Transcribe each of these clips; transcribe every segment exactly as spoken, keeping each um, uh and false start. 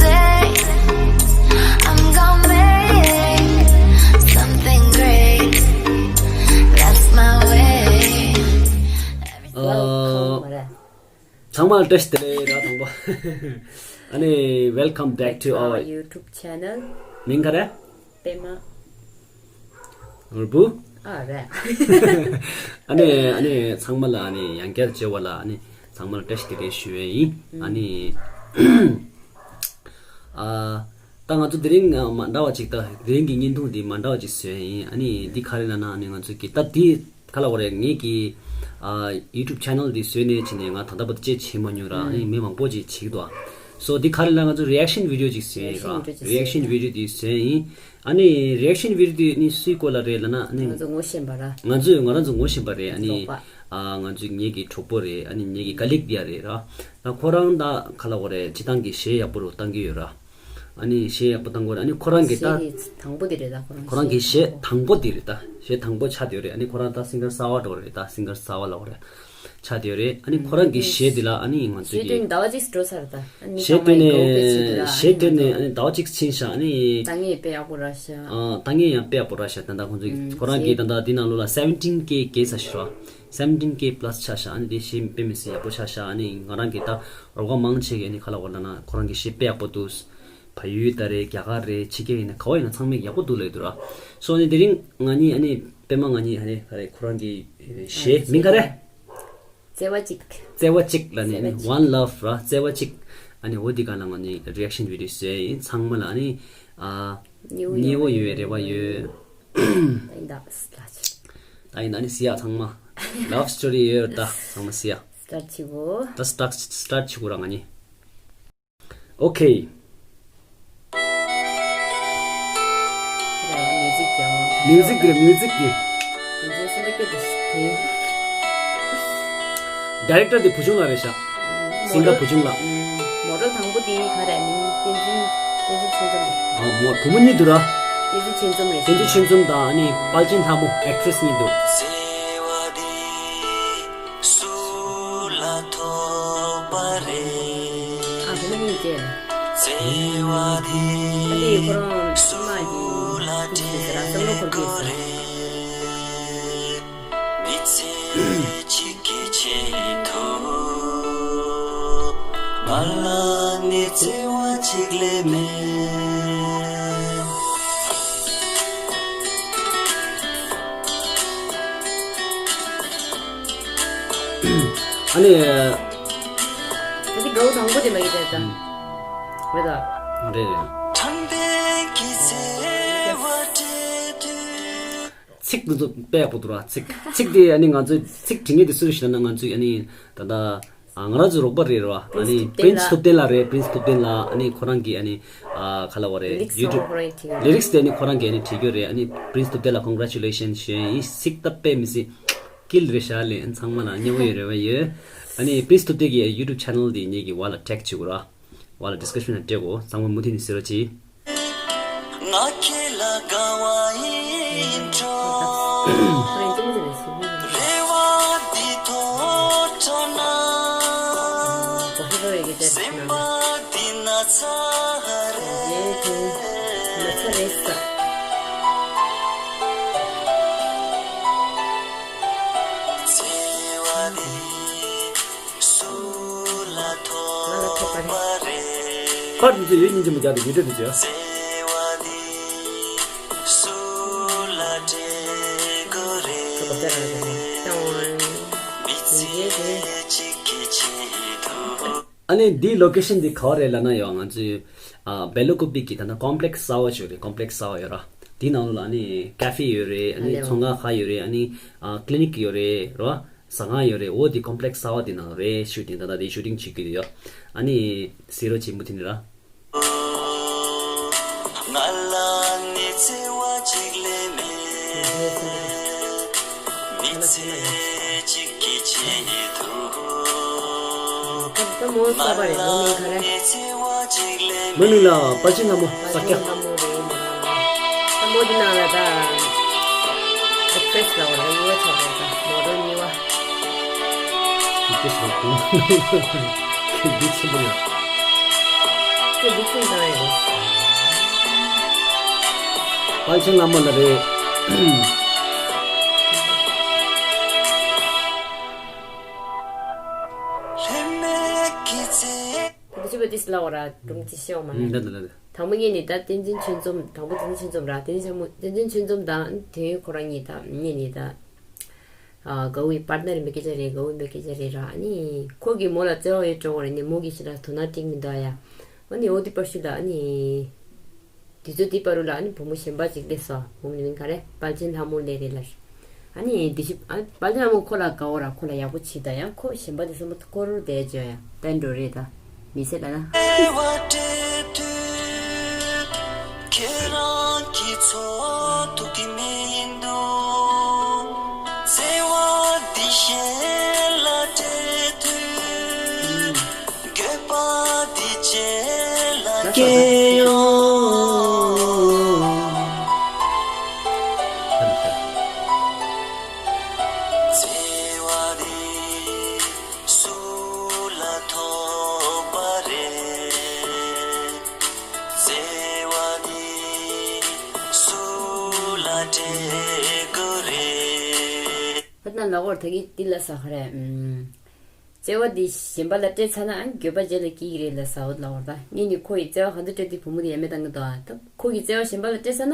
Day, I'm gonna make something great. That's my way. Welcome. ཚང་མ་ལ་བཀྲ་ཤིས་བདེ་ལེགས་ར་དང་པོ། ཨ་ནི། Welcome back to our YouTube channel. མིང་ག་རེ། པད་མ། ནོར་བུ། ཨ་རེད། ཨ་ནི་ཨ་ནི་ཚང་མ་ལ་ཨ་ནི་ཡང་བསྐྱར་མཇལ་བ་ལ་ཨ་ནི་ཚང་མ་ལ་བཀྲ་ཤིས་བདེ་ལེགས་ཞུ་ཡས་ཡིན། ཨ་ནི། ཨ། ད་ང་ཚོ་དེ་རིང་མ་འདྲ་བ་ཅིག་ད་དེ་རིང་གི་བརྙན་ཐུང་འདི་མ་འདྲ་བ་ཅིག་བཟོས་ཡིན། ཨ་ནི་འདི་ག་རེ་ལབ་ན་ཨ་ནི་ང་ཚོ་གི་ད་འདི་ག་ལབ་དགོས་རེད། ངེད་ཀྱི་ཨ་YouTube channel འདི་བཟོས་ནས་བྱས་ནས་ང་ད་ལྟ་བར་དུ་ཅིག་བྱས་མ་མྱོང་ར། ཨ་ནི་མི་མང་པོ་ཅིག་བྱེད་ཀྱི་འདུག་ཨ། So འདི་ག་རེ་ལབ་ན་ང་ཚོ་reaction video ཅིག་བཟོས་ཡིན་ར། Reaction video ཅིག་བཟོས་ཡིན། ཨ་ནི་reaction video འདི་ནི་སུའི་སྐོར་ལ་རེད་ལབ་ན་ཨ་ནི་ང་ཚོ་ངོ་ཤེས་པ་ར། ང་ཚོས་ང་རང་ཚོ་ངོ་ཤེས་པ་རེད། ཨ་ནི་རོགས་པ། ཨ་ང་ཚོའི་ངེད་ཀྱི་གྲོགས་པོ་རེད། ཨ་ནི་ངེད་ཀྱི་colleague འདི་ཡ་རེད་ར། ད་ཁོ་རང་ད་ག་ལབ་དགོས་རེད། སྤྱིར་བཏང་གི་གཞས་ཡག་པོ་རུ་བཏང་གི་ཡོད་ར། ཨ་ནི་གཞས་ཡག་པོ་བཏང་དགོས་རེད། ཨ་ནི་ཁོ་རང་གི་ད་གཞས་དེ་དང་པོ་དེ་རེད་ད། ཁོ་རང་ཁོ་རང་གི་གཞས་དང་པོ་དེ་རེད་ད། གཞས་དང་པོ་ཆགས་བསྡད་ཡོད་རེད། ཨ་ནི་ཁོ་རང་ད་singer གསར་པ་འགྲོ་རེད་ད། singer གསར་པ་ལབ་དགོས་རེད། ཆགས་བསྡད་ཡོད་རེད། ཨ་ནི་ཁོ་རང་གི་གཞས་དེ་ལ་ཨ་ནི་ང་ཚོ་གཞས་གི་བཏོན་ཟླ་བ་གཅིག་འགྲོ་ཚར་ད། ཨ་ནི་གཞས་བཏོན་ནས་གཞས་བཏོན་ནས་ཨ་ནི་ཟླ་བ་གཅིག་ཕྱིན་ཤག་ཨ་ནི་ལྟ་ངན་དཔེ་ཡག་པོ་རག་ཤག་ཨ་ལྟ་ངན་ཡང་དཔེ་ཡག་པོ་རག་ཤག་ད་ལྟ་ཁོང་ཚོ་གི་ཁོ་རང་གི་ད་ལྟ་འདི་ནང་ལོགས་ལ་seventeen K གེ་ས་ཤི་ར། seventeen K plus ཆགས་ཤག་ཨ་ནི་དེ་གཞས་དཔེ་མི་སྲིད་ཡག་པོ་ཆགས་ཤག་ཨ་ནི་ང་རང་གི་ད་རོགས་པ་མང་ཆེ་གི་ཨ་ནི་ག་ལབ་དགོས་ལབ་ན་ཁོ་རང་གི་གཞས་དཔེ་ཡག་པོ་འདུག་བལ་ཡུལ་ད་རེད། རྒྱ་གར་རེད། ཕྱི་རྒྱལ་ཡིན་ན་ག་བ་ཡིན་ན་ཚང་མས་ཡག་པོ་འདུག་ལབ་ཡོད་འདུག་ར། So ཨ་ནི་དེ་རིང་ང་གཉིས་ཨ་ནི་པད་མ་ང་གཉིས་ཨ་ནི་ག་རེ་ཁོ་རང་གི་གཞས་མིང་ག་རེ། བརྩེ་བ་གཅིག་བརྩེ་བ་གཅིག་ལབ་ནས་ཨ་ནི་བརྩེ་བ་གཅིག one love ར། བརྩེ་བ་གཅིག་ཨ་ནི་འོ་འདི་ག་ལ་ང་ནི་reaction video བཟོས་ཡིན། ཚང་མ་ལ་ཨ་ནི་ཨ་མཉེས་པོ་ཡོང་བའི་རེ་བ་ཡོད། ད་ཡིན་ད་ཨ་ནི་སི་ཡ་ཚང་མ་love story ཡོད་ད། ཚང་མ་སི་ཡ། start བྱེད་གོ་ད་start start བྱེད་གོ་ར་ང་ནི། Okay. Music རེད། Music རེད། Director དེ་བུ་ཆུང་ལགས་རེད་ཤག singer བུ་ཆུང་ལགས། མོ་ཊ་དང་པོ་དེ་ག་རེ་མིང་བསྟན་འཛིན། བསྟན་འཛིན་ཆོས་འཛོམས་རེད། ཨ་མོ་བུ་མོ་གཉིས་འདུག་ར། བསྟན་འཛིན་ཆོས་འཛོམས་རེད། བསྟན་འཛིན་ཆོས་འཛོམས་དང་ཨ་ནི་དཔལ་ཆེན་ལྷ་མོ། actress གཉིས་འདུག་སུ་ལ་ཐོབ་པ་རེད། ཨ་བུ་མོ་གཉིས་ཀྱིས། བརྩེ་བ་འདི་ཨ་དེ་ཁོ་རང་སུ་ལ་སྤྲད་དགོས་རེད། མི་ཚེ་གཅིག་གི་ཆེད་དུ། ང་ལ་ནི་བརྩེ་བ་གཅིག་ལས་མེད། ཨ་ནི། ད་དེ་དགའ་བོ་དང་པོ་དེ་མ་ཡིན་ད་ད། རེད་ད། རེད་རེད། དྲང་བདེན་གྱི་བརྩེ་བ་སྤྲད་དུས། ཚིག་འདི་ཚོ་དཔེ་ཡག་པོ་འདུག་ར། ཚིག་ཚིག་དེ་ཨ་ནི་ང་ཚོས་ཚིག་འབྲི་མཁན་དེ་སུ་རེད་ཞེ་ན་ང་ཚོས་ཨ་ནི་ད་ལྟ་ང་རང་ཚོའི་རོགས་པ་རེད་ར། ཨ་ནི་Prince Thupten ལགས་རེད། Prince Thupten ལགས། ཨ་ནི་ཁོ་རང་གིས་ཨ་ནི་ག་ལབ་དགོས་རེད། Lyrics ཡང་ཁོ་རང་གིས་བྲིས་ཡོད། Lyrics དེ་ཨ་ནི་ཁོ་རང་གིས་ཨ་ནི་བྲིས་ཡོད་རེད། ཨ་ནི་Prince Thupten ལགས་congratulations ཞུ་ཡིན། ཚིག་ད་དཔེ་མི་སྲིད་ཀིལ་རེད་ཤག་ལས་ཚང་མ་ལ་མཉེས་པོ་ཡོད་རེ་བ་ཡོད། ཨ་ནི་Prince Thupten གི་YouTube channel དེ་ངེད་ཀྱི་བར་ལ་tag བྱེད་དགོས་ར། བར་ལ་description ལ་སྤྲད་གོ་ཚང་མ་མུ་མཐུད་ནས་གཟིགས་རོགས་གྱིས། ང་ཁྱེད་ལ་དགའ་བ་ཡིན་འགྲོ། རེ་བ་འདི་ཐོག་འགྲོ་ན། སེམས་པ་འདི་ན་ཚ་རེད། ན་ཚ་རེད་ས། བརྩེ་བ་འདི། སུ་ལ་ཐོབ་པ་རེད། ཁར་དུ་ཚོས་ཡོད་སྙིང་རྗེ་མོ་རྒྱག་དུས་ཡུལ་སྤྲོད་དུ་བྱོས། བརྩེ་བ་འདི་སུ་ལ་སྤྲད་དགོས་རེད། མི་ཚེ་གཅིག་གི་ཆེད་དུ། ཨ་ནི་འདིའི་location འདི་ག་བ་རེད་ལབ་ན་ཡང་ང་ཚོའི་ཨ་བེ་ལོ་ཀུ་པི་གི་ད་ལྟ་complex གསར་པ་ཞིག་རེད། complex གསར་པ་ཡོད་ར། དེའི་ནང་ལོགས་ལ་ཨ་ནི་cafe ཡོད་རེད། ཨ་ནི་ཨ་ལེ་ཚོང་ཁང་ཁག་ཡོད་རེད། ཨ་ནི་ཨ་clinic ཡོད་རེད་ར། ཟ་ཁང་ཡོད་རེད། འོ་དེ་complex གསར་པ་དེ་ནང་རེད། shooting ད་ལྟ་དེ་shooting བྱེད་ཀྱི་ཡོད། ཨ་ནི་གཟིགས་རོགས་བྱེད་མུ་མཐུད་ནས་ར། ང་ལ་ནི་བརྩེ་བ་གཅིག་ལས་མེད། མི་ཚེ་གཅིག་གི་ཆེད་དུ། ད་མོ་ས་པ་རེད། མོ་མིང་ག་རེ། མོ་མིང་ལ་པ་ཅིན་ལྷ་མོ། ས་སྐྱ། ད་མོ་འདི་ནང་ལ་ད་actress ལ་བར་གཉིས་པ་ཆགས་པ་ད་མོ་ཌལ་གཉིས་པ། actress ལ་གོང་གི་འདི་ཆེན་པོ་ཡོད། དེ་འདི་ཁྱོད་བཏང་ཡོད། དཔལ་ཆེན་ལྷ་མོ་ལ་རེད། ད་ཅི་བ་ཏིས་ལ་འོ་ར་སྒྲུང་ཅི་ཤེས་འོ་མ་ན། ད་ད་ད་ད། དང་པོ་ངེད་ནི་ད་བསྟན་འཛིན་ཆོས་འཛོམས། དང་པོ་བསྟན་འཛིན་ཆོས་འཛོམས་ར། བསྟན་འཛིན་ཆོས་མོ་བསྟན་འཛིན་ཆོས་འཛོམས་དང་དེ་ཁོ་རང་གཉིས་ད་ངེད་ནི་ད། ཨ་དགའ་བོའི་པར་ནར་མི་སྐད་ཆ་རེད། དགའ་བོ་མི་སྐད་ཆ་རེད་ར། ཨ་ནི་ཁོ་གིས་མོ་ལ་བརྩེ་བ་ཡོད་འགྲོ་བ་རེད། ནི་མོ་གིས་ཞེ་དྲག་དོ་སྣང་སྤྲད་མི་འདུག་ཡ། ཨ་ནི་འོ་དེ་པར་ཤུ་ལ་ཨ་ནི། དུས་ཚོད་དེ་བར་རུ་ལ་ཨ་ནི་བུ་མོ་གཞན་པ་ཅིག་སླེབས་སོང་། བུ་མོ་ནི་མིང་ག་རེ། དཔལ་ཆེན་ལྷ་མོ་སླེབས་རེད་ལ། ཨ་ནི་དེ་ཤི་ཨ་དཔལ་ཆེན་ལྷ་མོ་ཁོ་ལ་དགའ་བོ་ར། ཁོ་ལ་ཡག་པོ་བྱེད་ད། ཡང་ཁོ་གཞན་པ་དེ་བསམ་བློ་འཁོར་བསྡད་བྱས་ཡ་བསྟན་འགྲོ་རེད་ད། མི་ཚེ་ལ་ན། ཁྱེད་རང་གི་ཚོགས་ཐུག་གི་མི་འདུག་བརྩེ་བ་འདི་གཞན་ལ་སྤྲད་དུས། འགྱོད་པ་འདི་རྗེས་ལ་སྐྱེ་ཡོང་། བརྩེ་བ་འདི་སུ་ལ་ཐོབ་པ་རེད། བརྩེ་བ་འདི་སུ་ལ་སྤྲད་དགོས་རེད། ཧོ་ན་ལ་འོར་ད་གི་འདི་ལ་ས་ཁ་རེད། ཨུམ། བརྩེ་བ་འདི་གཞན་པ་ལ་སྤྲད་ཚར་ན་ཨ་འགྱོད་པ་རྗེས་ལ་སྐྱེ་གི་རེད་ལ་ས་འོ་ལ་འོར་ད། ངེད་ནི་ཁོ་ཡི་བརྩེ་བ་ག་འདུག་སྤྲད་དུས་བུ་མོ་དེ་ཡ་མེད་བཏང་གི་འདུག་ཨ། ད་ཁོ་གི་བརྩེ་བ་གཞན་པ་ལ་སྤྲད་ཚར་ན།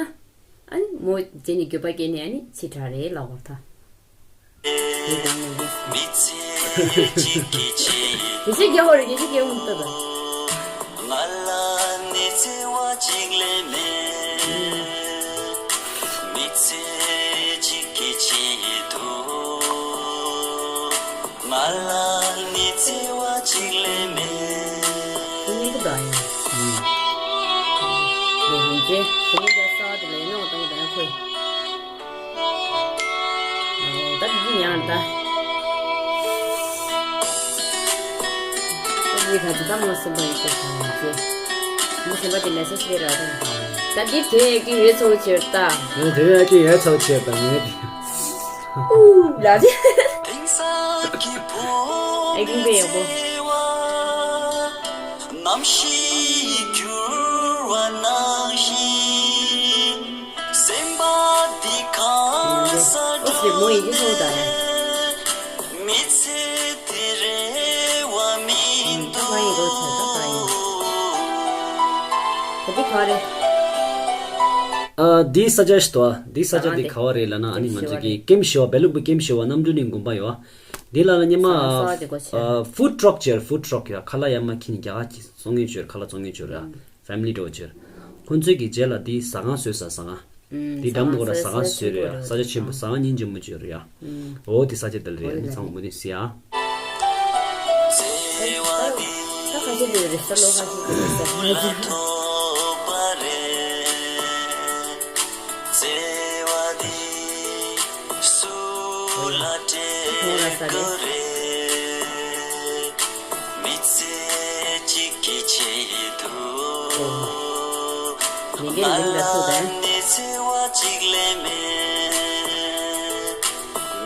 ཨ་ནི་མོ་རྗེས་ནི་འགྱོད་པ་སྐྱེས་ནས་ཨ་ནི་ཕྱི་དྲགས་རེད་ལ་འོར་ད། དེ་དང་ནི་མི་ཚེ་གཅིག་གི་ཆེད། དེ་ཤེས་རྒྱ་ཧོ་རེ་དེ་ཤེས་རྒྱ་ཧོ་མི་ལྟ་ད། ང་ལ་ནི་བརྩེ་བ་གཅིག་ལས་མེད། མི་ཚེ་གཅིག་གི་ཆེད་དུ། ང་ལ་ནི་བརྩེ་བ་གཅིག་ལས་མེད། དེ་ནི་གི་ད་ཡིན། ལས་ཡིན་ཚེ་དེ་ནི་རྒྱ་ས་དེ་ལས་ནོ་དང་དང་ཁོས། ད་འདི་ཡང་ད། ད་འདི་ག་ཚོད་ད་མོ་སེམས་པ་ཡིད་ཆེས་བྱུང་ཡིན་ཚེ། མོ་སེམས་པ་དེ་མེ་སེ་ཇི་སྤེལ་ར་ད། ད་འདི་དོན་ཡོད་ཀྱི་ཡོད་ཚོ་ཆེར་ད། ཡང་དོན་ཡོད་ཀྱི་ཡོད་ཚོ་ཆེར་ད་ངས་དེ། ཨུ་ལ་དེ། ཨེ་ཀིང་པེ་ཡག་པོ། ནམ་ཞིག་འགྱུར་བ་ནང་བཞིན། སེམས་པ་འདི་གང་སར་ཨོ་སི་མོ་ཡི་གེ་སོང་ད། མི་ཚེ་འདི་རེ་བ་མི་འདུག་ད་འདི་ག་རེ། ཨ། འདིའི་ས་ཆ་ཞིག་ཏུ། འདིའི་ས་ཆ་འདི་ག་བ་རེད་ལབ་ན། ཨ་ནི་ང་ཚོ་གི་ཀེམ་ཞི་བ། བེ་ལུག་པུ་ཀེམ་ཞི་བ་གནམ་གྲུ་གླིང་དགོན་པ་ཡོད། འདི་ལ་ལ་སྙེ་མ། ཨ། ཕུཌ་ཊྲག་ཅིག་ཡོད་རེད། ཕུཌ་ཊྲག་ཡོད། ཁ་ལག་ཡ་མ་ཁྱེར་ནས་རྒྱ་གར་གྱི་བཙོང་མཁན་ཅིག་ཡོད་རེད། ཁ་ལག་བཙོང་མཁན་ཅིག་ཡོད་རེད། ཕེ་མི་ལི་འདྲ་བོ་ཅིག་ཡོད་རེད། ཁོང་ཚོས་ཀྱི་རྗེས་ལ་འདི་ཟ་ཁང་བཟོས་ས། ཟ་ཁང་། འདི་འགྲམ་དུ་ཁོ་ར་ཟ་ཁང་བཟོས་རེད་ཡ། ས་ཆ་ཆེན་པོ། ཟ་ཁང་སྙིང་རྗེ་མོ་ཅིག་ཡོད་རེད་ཡ། འོ་དེ་ས་ཆ་དེ་ལ་རེད། ཨ་ནི་ཚང་མ་མུ་མཐུད་ཟེར་ཡ། ད་ཁ་ཤས་དེ་རེད་ས་ལོ་ཁ་ཤས་དེ་རེད་ས། བརྩེ་བ་འདི་སུ་ལ་སྤྲད་དགོས་རེད། མི་ཚེ་གཅིག་གི་ཆེད་དུ། ང་ལ་ནི་བརྩེ་བ་གཅིག་ལས་མེད།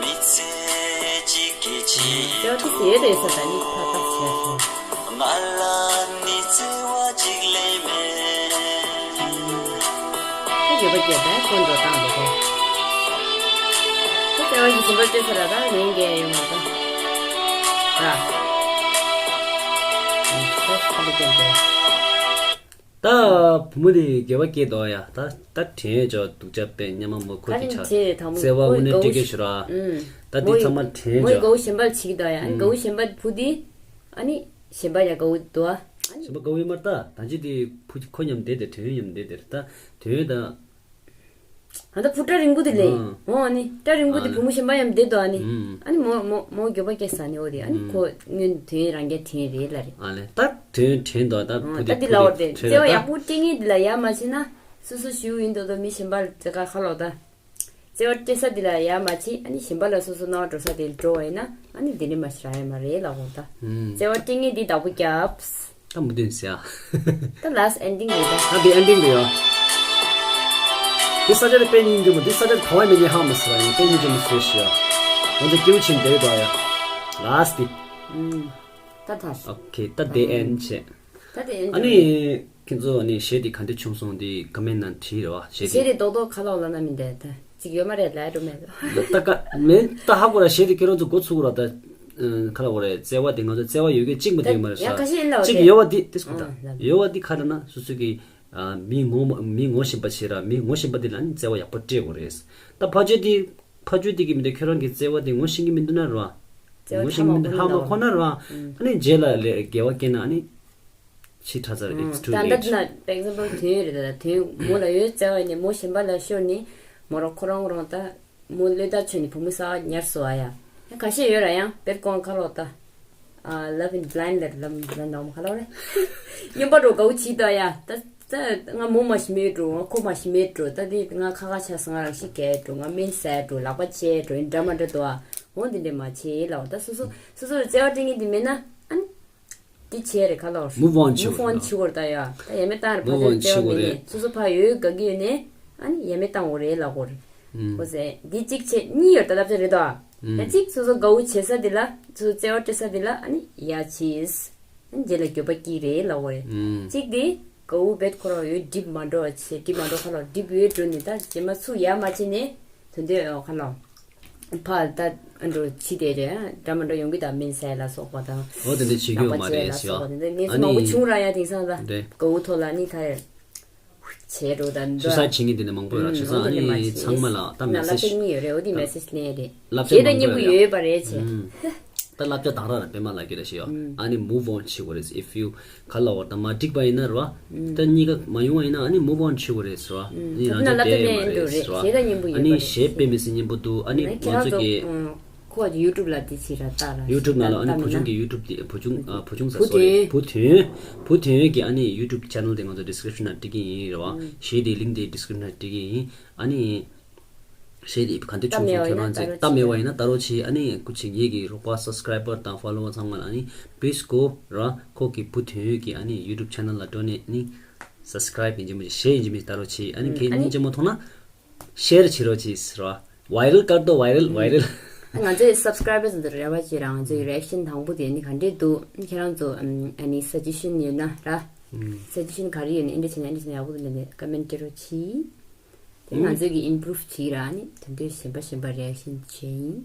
མི་ཚེ་གཅིག་གི་ཆེད་དུ། ང་ལ་ནི་བརྩེ་བ་གཅིག་ལས་མེད། ད་འགྱོད་པ་སྐྱེས་པས་ཁོ་འགྲོ་སྟངས་འདི་ཁོ། ད་བརྩེ་བ་ཞིག་ཞིམ་པོ་སྤྲད་ཚར་ར། ད་ལན་རྒྱག་ཡོད་མ་རེད་ད། ར། ད་ཁ་ལོ་སྐྱོན་ཏེ། ད་བུ་མོ་དེ་འགྱོད་པ་སྐྱེས་འདུག་ཡ། ད་ད་དྲན་ཡོད་ཅོག་སྡུག་ཅག་པས་སྙེ་མ་མོ་ཁོ་ད་དེ་ནི་ཆ་བྱས་དང་བརྩེ་བ་དངོས་གནས་སྤྲད་མཁན་ཞིག་ར། ད་དེ་ཚང་མ་དྲན་མོ་ཡི་ཡོད་ཅོག་དགའ་བོ་གཞན་པ་ལ་བྱེད་ཀྱི་འདུག་ཡ། ཨ་ནི་དགའ་བོ་གཞན་པ་བུ་དེ། ཨ་ནི་གཞན་པ་ཡ་དགའ་བོ་འདུག་ཨ། ཨ་ནི་གཞན་པ་དགའ་བོ་ཡིན་མ་རེད་ད། ད་ཅི་དེ་བུ་ཁོ་མཉམ་བསྡད་དེ། དྲན་ཡོད་མཉམ་བསྡད་དེ་རེད་ད། དྲན་ཡོད་ད། ཨ་ད་བུ་སྐྲ་རིང་པོ་དེ་ལས། ཨ། འོ་ཨ་ནི་སྐྲ་རིང་པོ་དེ་ཨ་ལེ། བུ་མོ་གཞན་པ་མཉམ་བསྡད་འདུག་ཨ་ནི། ཨུམ། ཨ་ནི་མོ་མོ་མོ་འགྱོད་པ་སྐྱེས་ས་ནི་འོ་དེ། ཨ་ནི་ཨུམ། ཁོ་སྔོན་དོན་རང་རྒྱལ་དྲན་རེད་ལ་རེད། ཨ་ལེ། ད་དོན་དྲན་འདུག་ད། ཨ་བུ་ད་དེ་ལ་འོ་དེ་བརྩེ་བ་ཡག་པོ་སྤྲད་མཁན་དེ་ལ་ཡ་མ་བྱས་ན། སོ་སོ་ཞུ་ཡིན་མདོག་མདོག་མི་གཞན་པ་ལ་དེ་ག་ཁ་ལོག་ད། བརྩེ་བ་སྤྲད་ས་དེ་ལ་ཡ་མ་བྱས། ཨ་ནི་གཞན་པ་ལ་སོ་སོ་སྣང་བ་འགྲོ་ས་དེ་ལ་འགྲོ་བ་ཡིན་ན། ཨ་ནི་དེ་འདྲ་མ་ཞིག་རག་ཡ་མ་རེད་ལབ་དགོས་ད། ཨུམ། བརྩེ་བ་སྤྲད་མཁན་འདི་བདག་པོ་རྒྱབ། ད་མུ་མཐུད་ཟེར་ཡ། ད་ལཱསི་ཊི་ཨེན་ཌིང་རེད་ད། ད་འདི་ཨེན་ཌིང་རེད་ཡ། འདི་ས་ཆ་དེ་དཔེ་སྙིང་རྗེ་མོ། འདི་ས་ཆ་དེ་ག་བ་མེད་ནས་ཧ་མ་སི་ར་ཡིན། དཔེ་སྙིང་རྗེ་མོ་བཟོས་ཤི་ཡ། ང་ཚོ་སྐྱིད་པོ་བྱས་བསྡད་ཡོད་ད་ཡ། ལཱསི་ཊི། ཨུམ། ད་ད། ཨོ་ཁེ། ད་འདི་ཨེན་ཌི་བྱས། ད་འདི་ཨེན་ཌི་ཨ་ནི། ཁྱེད་ཚོ་ནི་གཞས་དེ་ག་འདྲ་བྱུང་སོང་དེ་ཀོ་མེན་ནང་བྲིས་རེད་བ། གཞས་དེ། གཞས་དེ་རྡོག་རྡོག་ཁ་ལོག་ལ་ན་མི་འདྲ་ད་ཅིག་ཡོད་མ་རེད་ལ་འགྲོ་མེད། ད་ཀ་མེད་ད་ཧ་གོ་ར། གཞས་དེ་ཁྱེད་རང་ཚོ་འགོ་ཚུགས་ར་ད། ཁ་ལ་གོ་རེད། བརྩེ་བ་དེ་ང་ཚོ་བརྩེ་བ་ཡོད་གི་གཅིག་མ་དེ་མ་རེད་ས། ཡང་ཁ་ཤས་ཡིན་ལ་གཅིག་ཡོད་བ་དེ་དེ་སྐུ་ད། ཡོད་བ་དེ་ཁ་ལ་ན་སོ་སོ་གི་མི་ངོ་མ་མི་ངོ་ཤེས་པ་བྱེད་ར། མི་ངོ་ཤེས་པ་དེ་ལ་ནི་བརྩེ་བ་ཡག་པོ་སྤྲད་དགོས་རེད། ད་ཕ་ཆོས་དེ་ཕ་ཆོས་དེ་གི་མི་དེ་ཁྱོད་རང་གི་བརྩེ་བ་དེ་ངོ་ཤེས་གི་མི་འདུག་ན་ར། ངོ་ཤེས་གི་མི་འདུག་ཧ་མ་གོ་ན་ར། ཨ་ནི་རྗེས་ལ་ལས་དགེ་བ་སྐྱེས་ན་ཨ་ནི། ཕྱི་དྲག་ཚར། It's too late. ད་ལྟ་ན་for example་དོན་རེད། ད་དོན་མོ་ལ་ཡོད་བརྩེ་བ་ནི་མོ་གཞན་པ་ལ་ཤོར་ནི་མོ་ར་ཁོ་རང་རང་ད་མོ་བློས་བཏང་ཆོད་ནི་བུ་མོ་གསར་པ་ཉར་སོང་ཨ་ཡ། ཁ་ཤས་ཡོད་ར་ཡང་དཔེར་བཀོད་ཁ་ལོག་ད། ཨ་love in blind་ལ་ལམ་ལ་ནང་ཁ་ལོག་རེད། སྨྱོན་པ་འགྲོ་དགའ་བོ་བྱིས་ད་ཡ། ད་ད་ང་མོ་མ་ཞིག་མེད་འགྲོ། ང་ཁོ་མ་ཞིག་མེད་འགྲོ། ད་དེ་ང་ཁ་ཁ་ཆགས་སོང་། ང་རང་ཤི་གས་འགྲོ། ང་སྨན་ཟས་འགྲོ། ལག་པ་ཆད་འགྲོ། འདྲ་མ་འདྲ་འདུག་ཨ། འོ་འདི་འདྲ་མ་བྱེད་ལ། འོ་ད་སོ་སོ་སོ་སོར་བརྩེ་བ་སྤྲད་མཁན་དེ་མེད་ན་ཨ་ནི། དེ་བྱས་རེད་ཁ་ལོ། Move on་བྱེད་དགོས་རེད། Move on་བྱེད་དགོས་རེད་ད་ཡ། ད་ཡ་མེད་བཏང་རེད། ཕ་Move on་ཚོའི་བརྩེ་བ་བྱེད་དགོས་མེད་ནས་རེད། སོ་སོ་ཕ་ཡོད་དགའ་གི་ཡོད་ནས་ཨ་ནི་ཡ་མེད་བཏང་དགོས་རེད་ལབ་དགོས་རེད། ཨུམ། ཨོ་ཟེ་འདི་གཅིག་བྱས་གཉིས་ཡོད་ད་ལབ་ཚོད་རེད་དོ། ད་ཨུམ། གཅིག་སོ་སོ་དགའ་བོ་བྱེད་ས་དེ་ལ་སོ་སོ་བརྩེ་བ་སྤྲད་ས་དེ་ལ་ཨ་ནི་ཡ་བྱེད། ཨ་ནི་རྗེས་ལ་འགྱོད་པ་སྐྱེ་རེད་ལབ་དགོས་རེད། ཨུམ། གཅིག་དེ་དགའ་བོ་བེད་ཁོ་རང་ཡོད་སྒྲིབ་མ་འགྲོ་བ་བྱེད། སྒྲིབ་མ་འགྲོ་ཁ་ལོ་སྒྲིབ་ཡོད་འགྲོ་ནས་ད་རྗེས་མ་ཚུར་ཡ་མ་བྱེད་ནས་དོན་དོན་ཨོ་ཁ་ལོ། ཕ་ད་འགྲོ་ཕྱི་དེ་རེད། འདྲ་མ་འགྲོ་ཡོང་གི་ད་སྨན་ཟས་ལ་སོགས་པ་དང་། འོ་དེ་འདྲ་བྱེད་རྒྱུ་ཡོད་མ་རེད་ཟེར་བ། ནག་པ་བྱེད་ལ་སོགས་པ་དེ་འདྲ་གནས་ཚུལ་མང་པོ་བྱུང་ར་ཡ། དེང་སང་ད་རེད། དགའ་བོ་ཐོག་ལ་ནི་ད་བྱས་འགྲོ་ད་འདྲ། ཆུ་ས་བྱེད་མཁན་དེ་འདྲ་མང་པོ་ཡོད་ར། བྱས་ཙང་ཨ་ནི་ཚང་མ་ལ་ད་མེ་སེ་ཇི་ནི་ཡོད་རེད། འོ་དེ་མེ་སེ་ཇི་ལེན་རེད། བྱས་ད་སྙིང་པོ་ཡོད་པ་རེད་བྱས། ད་བསླབ་བྱ་དང་ར་ར་པད་མ་ལགས་ཀྱིས་ར་ཞེས་ཡོད། ཨ་ནི་move on་བྱེད་དགོས་རེད། If you ག་ལ་བར་ད་མ་འགྲིག་པ་ཡིན་ན་ར་བ། ད་གཉིས་ཀ་མ་ཡོང་བ་ཡིན་ན་ཨ་ནི་move on་བྱེད་དགོས་རེད་ཟེར་བ། ཨ་ནི་རང་ཚོ་བསྡད་ཡོད་མ་རེད་ཟེར་བ། ཨ་ནི་གཞས་དཔེ་མི་སྲིད་སྙན་པོ་འདུག་ཨ་ནི་ང་ཚོ་གི་ཁོ་ཡུ་ཊུབ་ལ་དེ་བྱེད་ར་ལྟ་ར། ཡུ་ཊུབ་ནང་ལ་ཨ་ནི་བུ་ཆུང་གི་ཡུ་ཊུབ་དེ་བུ་ཆུང་ཨ་བུ་ཆུང་ཟེར་སོ་རེད། བུ་དོན་བུ་དོན་གྱི་ཨ་ནི་ཡུ་ཊུབ་ཆེ་ནལ་དེ་ང་ཚོ་ཌི་སི་ཀི་རིབ་ཤན་ནང་སྤྲད་ཀྱི་ཡིན་ར་བ། གཞས་དེ་ལིང་དེ་ཌི་སི་ཀི་རིབ་ཤན་ནང་སྤྲད་ཀྱི་ཡིན། ཨ་ནི། གཞས་དེ་ག་འདྲ་བྱུང་སོང་ཁྱོད་རང་ཚོས་ལྟ་མེད་པ་ཡིན་ན་ལྟ་རོགས་གྱིས། ཨ་ནི་སྐུ་མཁྱེན་ངེད་ཀྱི་རོགས་པ་སབ་སི་ཀ་རའི་བར་དང་ཕོ་ལོ་ཝར་ཚང་མ་ལ་ཨ་ནི་པི་ལི་སི་གོ་ར་ཁོ་གི་བུ་དོན་ཡོད་ཀྱི་ཨ་ནི་ཡུ་ཊུབ་ཆེ་ནལ་ལ་འགྲོ་ནས་ཨ་ནི་སབ་སི་ཀ་རའིབ་ཡིན་གཅིག་མིན་གཅིག་ཤེར་ཡིན་གཅིག་མིན་གཅིག་ལྟ་རོགས་གྱིས། ཨ་ནི་ཁྱེད་སྙིང་རྗེ་མོ་མཐོང་ན་ཤེར་བྱེད་རོགས་གྱིས་ཟེར་བ། ཝའི་རལ་སྐར་དོ་ཝའི་རལ་ཝའི་རལ། ང་ཚོའི་སབ་སི་ཀ་རའི་བར་ཚོ་རེ་བ་བྱེད་ར། ང་ཚོའི་རི་ཨེག་ཤན་དང་པོ་དེ་ཨ་ནི་ག་འདྲས་འདུག་ཁྱེད་རང་ཚོ་ཨ་ནི་སཱ་ཇེ་ཤན་ཡོད་ན་ར། སཱ་ཇེ་ཤན་ག་རེ་ཡོད་ན་ཨེ་འདྲ་བྱས་ན་ཨེ་འདྲ་བྱས་ན་ཡག་པོ་འདུག་ལབ་ནས་ཀོ་མེན་ཊི་སྤྲད་རོགས་གྱིས། དེ་ང་ཚོས་ཀྱི་ཨིམ་པུ་རུབ་བྱེད་ར། ཨ་ནི་དེ་འདྲའི་གཞན་པ་གཞན་པ་རི་ཨེག་ཤན་བྱེད་ཡིན།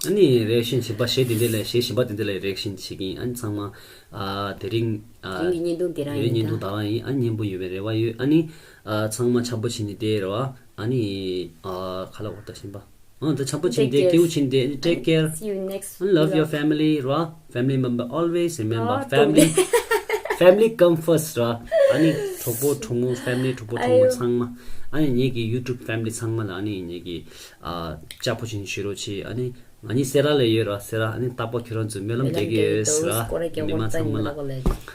ཨ་ནི་རི་ཨེག་ཤན་གཞན་པ་གཞས་དེ་འདྲ་ལ་གཞས་གཞན་པ་དེ་འདྲ་ལ་རི་ཨེག་ཤན་བྱེད་ཀྱི་ཡིན། ཨ་ནི་ཚང་མ་ཨ་དེ་རིང་ཨ་རིང་གི་བརྙན་ཐུང་དེ་རང་ཡིན། བརྙན་ཐུང་ད་རང་ཡིན། ཨ་ནི་སྙན་པོ་ཡོད་པའི་རེ་བ་ཡོད། ཨ་ནི་ཨ་ཚང་མ་འཆམ་པོ་བྱས་ནས་བསྡད་ར་བ། ཨ་ནི་ཨ་ག་ལ་འོ་ད་གཞན་པ། ཨ་ད་འཆམ་པོ་བྱས་ནས་བསྡད། སྐྱིད་པོ་བྱས་ནས་བསྡད། Take care. See you next vlog. Love your family ར། Family member always remember. Family, family come first ར། ཨ་ནི་གྲོགས་པོ་གྲོགས་མོ་ཕེ་མི་ལི་གྲོགས་པོ་གྲོགས་མོ་ཚང་མ། ཨ་ནི་ངེད་ཀྱི་ཡུ་ཊུབ་ཕེ་མི་ལི་ཚང་མ་ལ་ཨ་ནི་ངེད་ཀྱི་ཨ་ལྕགས་པོ་བྱིན་ཞུ་རོགས་གྱིས། ཨ་ནི་ང་གཉིས་སེ་ར་ལ་ཡོད་ར། སེ་ར། ཨ་ནི་རྟག་པར་ཁྱོད་རང་ཚོའི་སྨོན་ལམ་རྒྱག་གི་ཡོད་ཟེར་ར། མི་མང་ཚང་མ་ལ།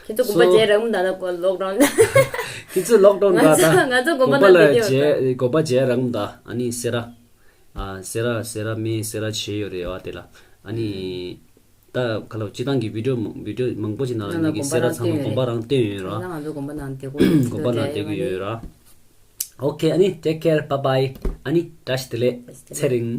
ཁྱེད་ཚོ་དགོན་པ་མཇལ་རག་མི་འདུག་ད་ལོག་ཌའོན། ཁྱེད་ཚོ་ལོག་ཌའོན་ར་ད། ང་ཚོ་དགོན་པ་ལ་དགོན་པ་ལ་མཇལ་དགོན་པ་མཇལ་རག་མི་འདུག་ཨ་ནི་སེ་ར། ཨ་སེ་ར་སེ་ར་མི་སེ་ར་བྱས་ཡོད་རེད་བ་དེ་ལ། ཨ་ནི་ད་ག་ལ་སྤྱི་བཏང་གི་བི་ཌིའོ་མང་བི་ཌིའོ་མང་པོ་ཞིག་ནང་ལ་ནང་ལ་ངེད་ཀྱི་སེ་ར་ཚང་མ་དགོན་པ་རང་བསྟན་ཡོད་ར། ང་ཚོ་དགོན་པ་ནང་བསྡད་དགོས། དགོན་པ་ནང་བསྡད་ཀྱི་ཡོད་ར། ཨོ་ཁེ། ཨ་ནི་take care, bye bye. ཨ་ནི་བཀྲ་ཤིས་བདེ་ལེགས། ཚེ་རིང་།